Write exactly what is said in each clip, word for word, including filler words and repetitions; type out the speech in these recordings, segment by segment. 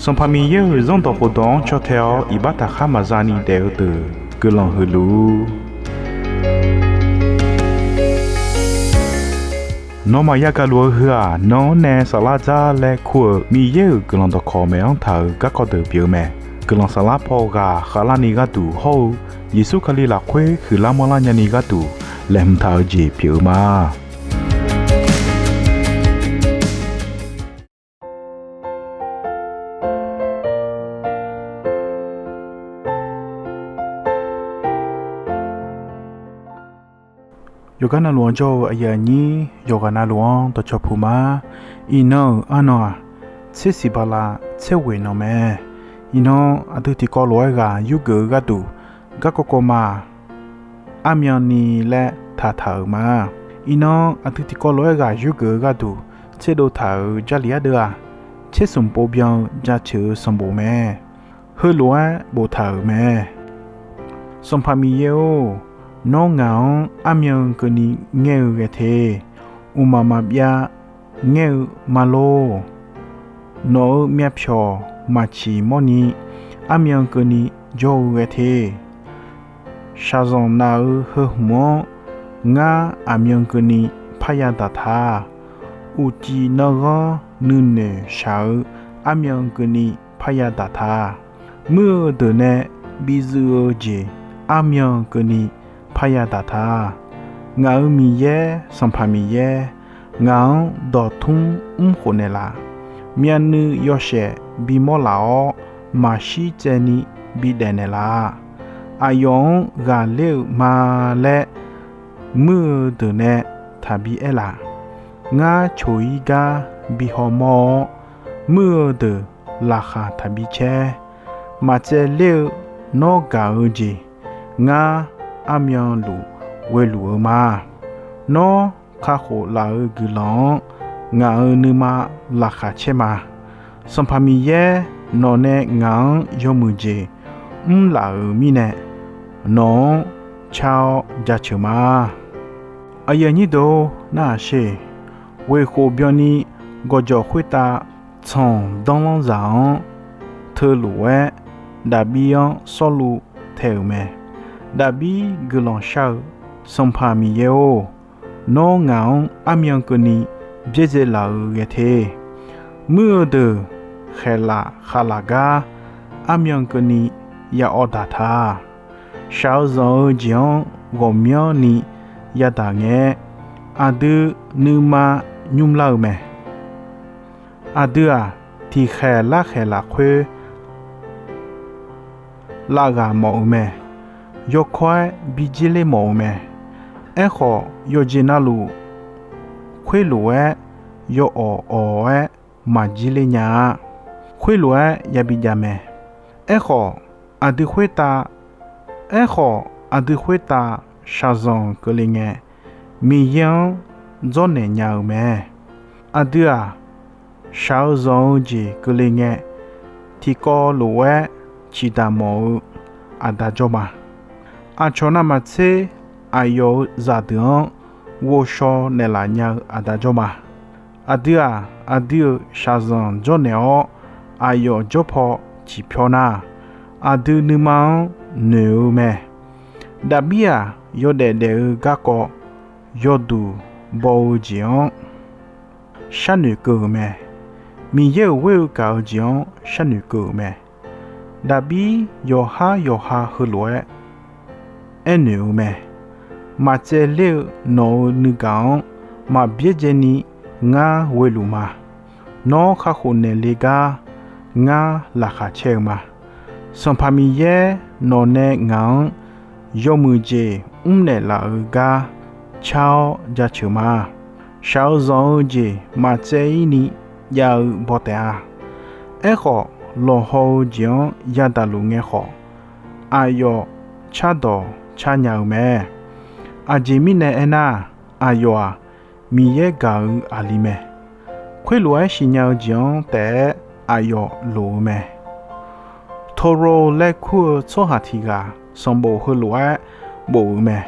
Sanqpaq Miqyaer-euq Zanrdawq khofdawq-anr caw tae-awr iqbax taqkhar maqza ni daef-eu deuq guiqlanq huiq luf-ur. Nawmaf yagaq luf-eu heu-aq, nan-anr nae saflar dzar laer kur-euq Miqyaer-euq guiqlanq dawqkawq maeq-anr taq-euq garkawv deuq pyeuf-eu mae. Guiqlanq saflar paw ghaq khavlarni gharduq hawr-eu Yeqsur Kali lafkhoer huiqlar manrlar nyani gharduq laeqhmq taq-eu jeq pyeuf-eu ma. Yawqgar navluf-anr jawr-eu aqyuif aqnyir yawqghaq navluf-anr dawqcawq puq ma. Iqnan-euq arnan-aq, tser siq bala tser ghoeq nan mae. Iqnan aqdui tiqkawv lof-aer ghaq yurgeuf-eu gharduq, garkawv kawv ma, armyanni laer taqtaq-euq ma. Iqnan aqdui tiqkawv lof-aer ghaq yurgeuf-eu gharduq tserdov taq-euq Jarlif ardeuv-aq, tser smq pov byan-eu jaceuq-eu sanqbof mae. Heulof-aer boftaq-euq mae. Sanqpaq Miqyaer-or, nawr ngaq-anr armyan keuvni ngaer-eu ghae te. Mqmaq maqbyav ngaer-eu ma lor. Nawq-euq myavpyawq maqciq mawrni armyan keuvni jawr-eu ghae te. Shaqzanq naf-euq heu hmq-anr ngar aqmyan keuvni parya daq ta. Uqcif nanghanr nuinoeq shaq-eu armyan keuvni parya daq ta. Muir-eu deuq nae bi zuiv-eu jeq armyan keuvni parya daq ta. Ngaq-euq Miqyaer, Sanqpaq Miqyaer, ngaq-anr dawqtmr mrkhof naeqlaf. Myavnuiv yawshaef bimawr laf-awr, maqshir tsaevni bidaef naeqlaf. Aqyawf-anr ghaqler-euq ma laer muir-eu deuq nae taqbi aerlaf. Ngar coq-ir gar bi hawmawr-awr, muir-eu deuq laqkhaq taqbi caer. Maqtsaevler-eu nawr gaq-eu jeq, ngar armyanluf ghoeluf-eu ma. Nawr kakhof laf-eu guiqlanq-anr ngaq-euq nuima laqkhaq caer ma. Sanqpaq Miqyaer, nawqnae ngaq-anr yawmuiq jeq mrlaf-euq mirnae, nawq-anr car-awr jaceuq ma. Aqyuif aqnyir deuq-or, narhaq sher. Ghoeqkhof byanni gawqjawq khoertav tsanq danrlanr zaq-anr teulof-aer Daqbir-anr Sawrluv tae-euq mae. Daqbir guiqlanq shar-eu, Sanqpaq Miqyaer-or, nawr ngaq-anr armyan keuvni byaerdzae laf-eu ghae te. Muir-eu deuq khaeqlaf khaqlaf gar armyan keuvni ya awv daq ta. Shaq-eu zanq-eu jeq-anr ghawqmyanrni yadaq ngae-aer, aqdui nuima nymrlar-eu mae. Aqdui-aq, tiqkhaeq larkhaeq lafkhoer lavghaq mawf-eu mae. Yawkawr-aer bi jirler mawf-eu mae. Aerkhawf, yawqjeq navluf khoerlof-aer yawawq awq-aer maqjirler nya-a. Khoerlof-aer yabi jav mae. Aerkhawf, aqdui khoertav, aerkhawf aqdui khoertav shaqzanq keuvle ngae, Miqyaer-anr dzawrnaeq nya-eu mae. Aqdui-aq, shaq-eu zanq-eu jeq keuvle ngae, tiqkawv lof-aer ciqdaq mawf-eu aqda jawr ma. Aqcawq navmaqtser aqyawf-euq zaqdeuq-anr ghovshaw naeqlaf nya-eu aqda jawr ma. Aqdui-aq, aqdui-euq shaqzanq jawrnaeq-awr aqyawf jawrpaw ciqpyawr nar, aqdui nuima-anr noeq-eu mae. Daqbir-aq, yawdaef daef-eu garkawv yawduq baw-eu jeq-anr sharnoeq keuv-euq mae. Miqyaer-euq ghoer-eu gaq-eu jeq-anr sharnoeq keuv-euq mae. Daqbir yawqhar yawqha heulof-aer aernoeq-eu mae. Maqtsaevler-eu nawq-euq nuigaq-anr maqbyaerdzae ni ngar ghoeluf ma. Nawr kakhof naeqle gar ngar laqkhaq caer-eu ma. Sanqpaq Miqyaer, nawqnae ngaq-anr yawmuiq jeq mrnaeq laf-eu gar car-awr jaceuq ma. Shaq-eu zanq-eu jeq maqtsaev-ir ni jav-eu baw taef-a. Aerkhawf, lawqhaw-eu jeq-anr yadaq luf ngae khawf, aqyawf cardawq car nya-eu mae. Aqjeq mirnae aernar, aqyawf-aq, Miqyaer gaq-eu aqli mae. Khoerlof-aer siqnya-eu jeq-anr taef-aer aqyawf loq-eu mae. Toro laer kur-eu tsawrhaq tiq ghaq sanqbof heulof-aer bof-eu mae.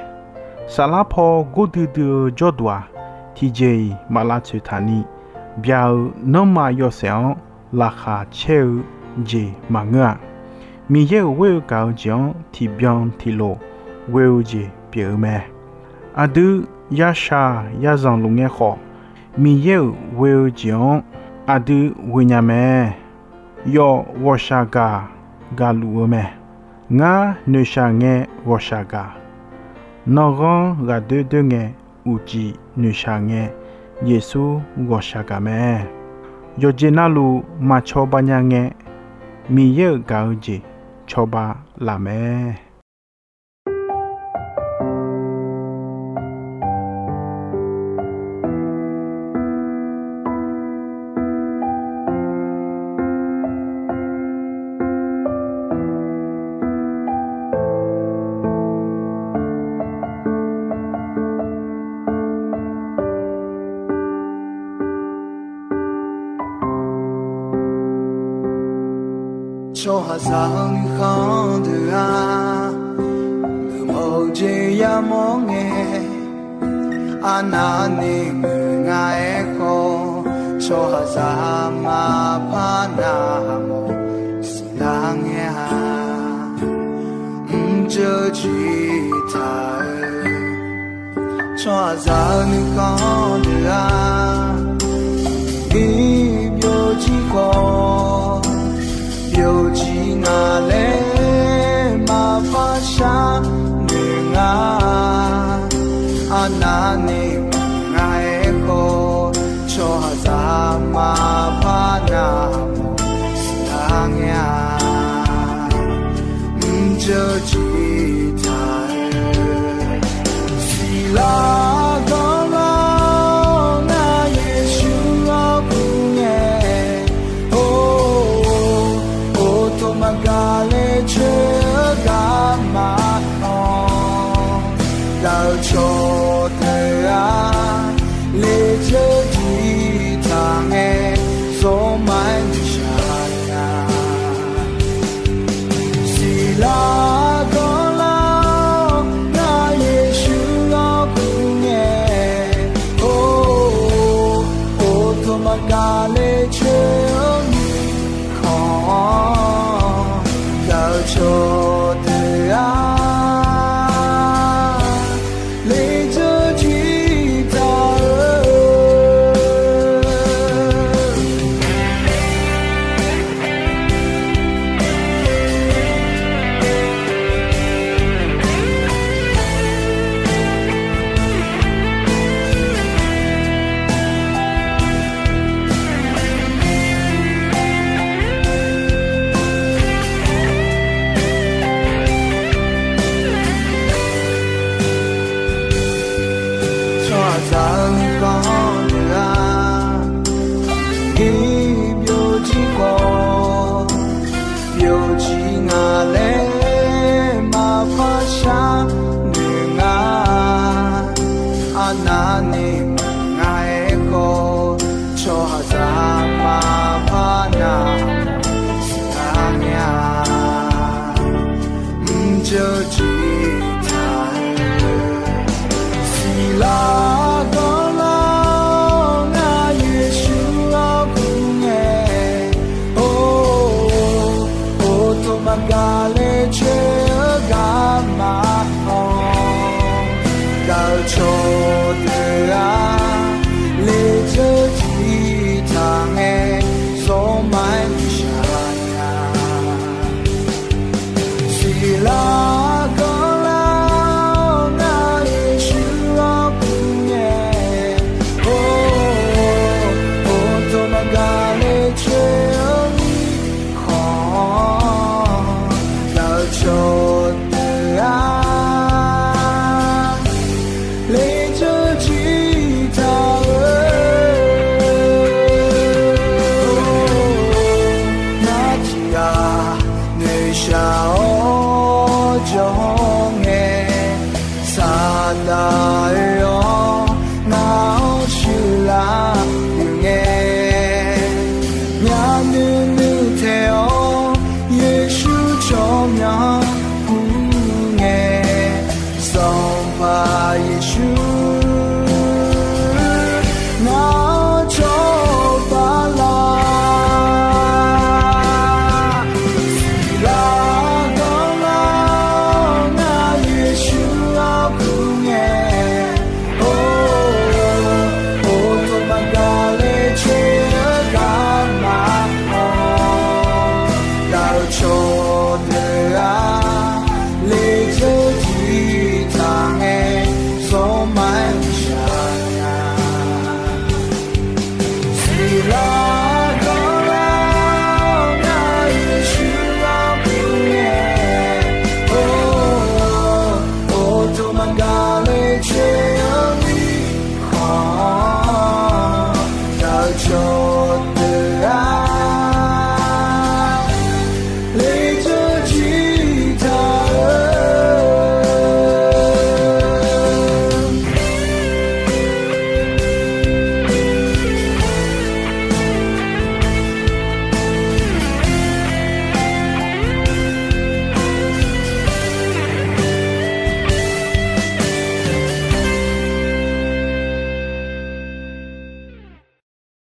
Saflar paw gordui dui-eu jawrduq-aq, tiqjeq-iq maq lavtsoeq taq ni bya-eu nanrma yawshaef-anr laqkhaq caer-eu jeq maqngeur-a. Miqyaer-euq ghoer-eu gaq-eu jeq-anr tiqbyan tiqlof ghoe-eu jeq pyeuf-eu mae. Aqdui yashaq yazanq luf ngae khawf, Miqyaer-euq ghoe-eu jeq-anr aqdui ghoe nya mae. Yawf ghawqshaq gaq gaqluf-eu mae. Ngar noeqshaq ngae ghawqshaq gaq. Nan'ghanr ghaqdoer doer ngae, uqcif noeqshaq ngae, Yeqsur ghawqshaq gaq mae. Yawqjeq navluf maqcawba nya ngae, Miqyaer-euq gaq-eu jeq cawba laf mae. Tsawrhaqzaq-eu nuikhanr deuq-aq, nuimawr-eu jeq yamawr ngae, arnavni muiq nga-aer khawf, tsawrhaqzaq maqpar navmawf siqlar ngae-a. Mrjeuv ciq taq-eu tsawrhaqzaq-eu nuikhanr deuq-aq,